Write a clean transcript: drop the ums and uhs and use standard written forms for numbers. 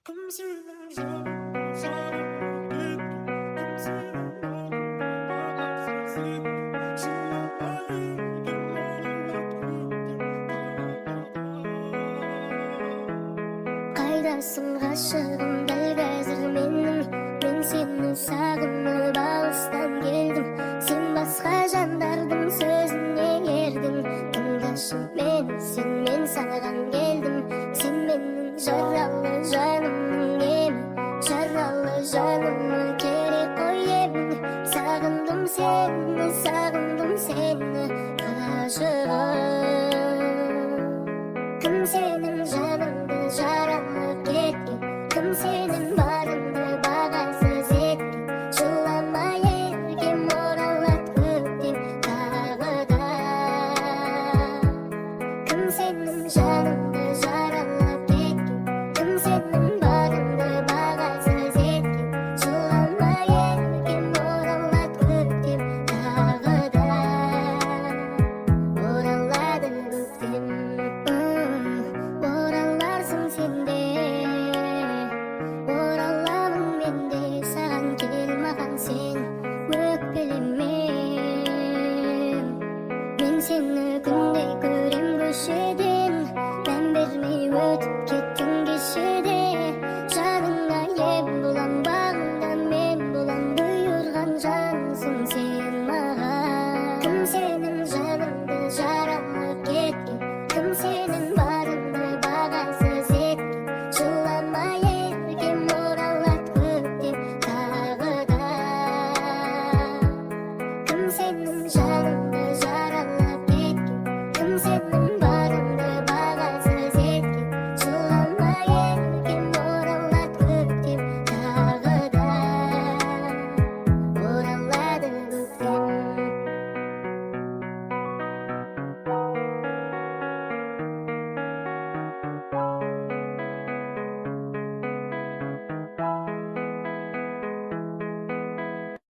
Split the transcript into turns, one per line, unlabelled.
Кім сенің жаныңды жаралап кеткен? Кім сенің барыңды бағасыз еткен? Жылама, еркем, оралады көктем тағы да.
Қайдасың, ғашығым, дәл қазір менің? Мен сені сағынып алыстан келдім. Сен басқа жандардың сөзіне ердің. Тыңдашы мені сен, мен саған келдім. Сен менің жаралы жанымның емі, жаралы жаныма керек қой емің. Сағындым сені, сағындым сені, ғашығым. Кім сенің жаныңды жаралап кеткен? Кім сенің барыңды бағасыз еткен? Жылама, еркем, оралады көктем тағы да. Кім сенің жаныңды жаралап кеткен? Кім сенің